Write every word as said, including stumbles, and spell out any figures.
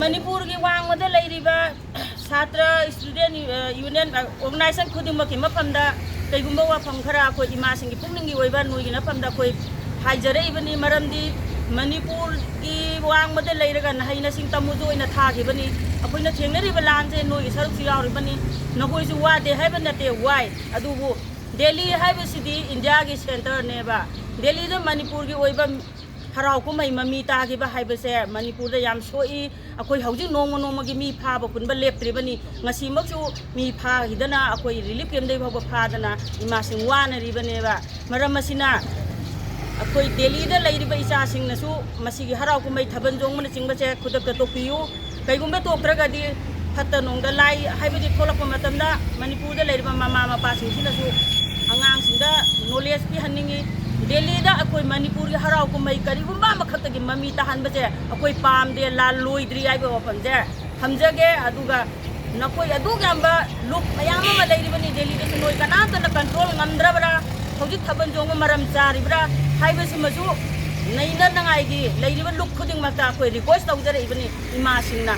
ꯃꯅꯤꯄꯨꯔꯒꯤ ꯋꯥꯡꯃꯗ ꯂꯩꯔꯤꯕ ꯁꯥꯇ꯭ꯔ, student, ꯑ, union, ꯑ, organization ꯈꯨꯗꯤꯡꯃꯛꯀꯤ ꯃꯐꯝꯗ ꯀꯩꯒꯨꯝꯕ ꯋꯥꯐꯝ ꯈꯔ ꯑꯩꯈꯣꯏ ꯏꯃꯥꯁꯤꯡꯒꯤ ꯄꯨꯛꯅꯤꯡꯒꯤ ꯑꯣꯏꯕ ꯅꯣꯏꯒꯤ ꯃꯐꯝꯗ ꯑꯩꯈꯣꯏ ꯍꯥꯏꯖꯔꯛꯏꯕꯅꯤ꯫ ꯃꯔꯝꯗꯤ ꯃꯅꯤꯄꯨꯔꯒꯤ ꯋꯥꯡꯃꯗ ꯂꯩꯔꯒ ꯅꯍꯩ ꯅꯁꯤꯡ ꯇꯝꯃꯨꯁꯨ ꯑꯣꯏꯅ ꯊꯥꯈꯤꯕꯅꯤ꯫ ꯑꯩꯈꯣꯏꯅ ꯊꯦꯡꯅꯔꯤꯕ ꯂꯥꯟꯁꯦ ꯅꯣꯏꯒꯤ ꯁꯔꯨꯛꯁꯨ ꯌꯥꯎꯔꯤꯕꯅꯤ꯫ ꯅꯈꯣꯏꯁꯨ ꯋꯥꯗꯦ ꯍꯥꯏꯕ ꯅꯠꯇꯦ, ꯋꯥꯏ꯫ ꯑꯗꯨꯕꯨ ꯗꯦꯜꯂꯤ ꯍꯥꯏꯕꯁꯤꯗꯤ ꯏꯟꯗꯤꯌꯥꯒꯤ centreꯅꯦꯕ꯫ ꯗꯦꯜꯂꯤꯗ ꯃꯅꯤꯄꯨꯔꯒꯤ ꯑꯣꯏꯕ ꯍꯔꯥꯎ ꯀꯨꯝꯍꯩ ꯃꯃꯤ ꯇꯥꯈꯤꯕ ꯍꯥꯏꯕꯁꯦ ꯃꯅꯤꯄꯨꯔꯗ ꯌꯥꯝ ꯁꯣꯛꯏ꯫ ꯑꯩꯈꯣꯏ ꯍꯧꯖꯤꯛ ꯅꯣꯡꯃ ꯅꯣꯡꯃꯒꯤ ꯃꯤ ꯐꯥꯕ ꯄꯨꯟꯕ ꯂꯦꯞꯇ꯭ꯔꯤꯕꯅꯤ꯫ ꯉꯁꯤꯃꯛꯁꯨ ꯃꯤ ꯐꯥꯈꯤꯗꯅ ꯑꯩꯈꯣꯏ relief campꯗꯒꯤ ꯐꯥꯎꯕ ꯐꯥꯗꯅ ꯏꯃꯥꯁꯤꯡ ꯋꯥꯅꯔꯤꯕꯅꯦꯕ꯫ ꯃꯔꯝ ꯑꯁꯤꯅ ꯑꯩꯈꯣꯏ ꯗꯦꯜꯂꯤꯗ ꯂꯩꯔꯤꯕ ꯏꯆꯥꯁꯤꯡꯅꯁꯨ ꯃꯁꯤꯒꯤ ꯍꯔꯥꯎ ꯀꯨꯝꯍꯩ ꯊꯥꯕꯜ ꯆꯣꯡꯕꯅꯆꯤꯡꯕꯁꯦ ꯈꯨꯗꯛꯇ ꯇꯣꯛꯄꯤꯌꯨ꯫ ꯀꯩꯒꯨꯝꯕ ꯇꯣꯛꯇ꯭ꯔꯒꯗꯤ ꯐꯠꯇ ꯅꯨꯡꯗ ꯂꯥꯏ ꯍꯥꯏꯕꯗꯤ ꯊꯣꯛꯂꯛꯄ ꯃꯇꯝꯗ ꯃꯅꯤꯄꯨꯔꯗ ꯂꯩꯔꯤꯕ ꯃꯃꯥ ꯃꯄꯥꯁꯤꯡꯁꯤꯅꯁꯨ ꯑꯉꯥꯡꯁꯤꯡꯗ knowledge ꯄꯤꯍꯟꯅꯤꯡꯉꯤ꯫ ꯗꯦꯜꯂꯤꯗ ꯑꯩꯈꯣꯏ ꯃꯅꯤꯄꯨꯔꯒꯤ ꯍꯔꯥꯎ ꯀꯨꯝꯍꯩ ꯀꯔꯤꯒꯨꯝꯕ ꯑꯃꯈꯛꯇꯒꯤ ꯃꯃꯤ ꯇꯥꯍꯟꯕꯁꯦ ꯑꯩꯈꯣꯏ ꯄꯥꯝꯗꯦ, ꯂꯥꯟ ꯂꯣꯏꯗ꯭ꯔꯤ ꯍꯥꯏꯕ ꯋꯥꯐꯝꯁꯦ ꯊꯝꯖꯒꯦ꯫ ꯑꯗꯨꯒ ꯅꯈꯣꯏ ꯑꯗꯨꯛ ꯌꯥꯝꯕ ꯂꯨꯞ ꯃꯌꯥꯝ ꯑꯃ ꯂꯩꯔꯤꯕꯅꯤ ꯗꯦꯜꯂꯤꯗꯁꯨ, ꯅꯣꯏ ꯀꯅꯥꯝꯇꯅ control ꯉꯝꯗ꯭ꯔꯕ꯭ꯔꯥ? ꯍꯧꯖꯤꯛ ꯊꯥꯕꯜ ꯆꯣꯡꯕ ꯃꯔꯝ ꯆꯥꯔꯤꯕ꯭ꯔꯥ ꯍꯥꯏꯕꯁꯤꯃꯁꯨ ꯅꯩꯅꯅꯉꯥꯏꯒꯤ ꯂꯩꯔꯤꯕ ꯂꯨꯞ ꯈꯨꯗꯤꯡꯃꯛꯇ ꯑꯩꯈꯣꯏ request ꯇꯧꯖꯔꯛꯏꯕꯅꯤ ꯏꯃꯥꯁꯤꯡꯅ꯫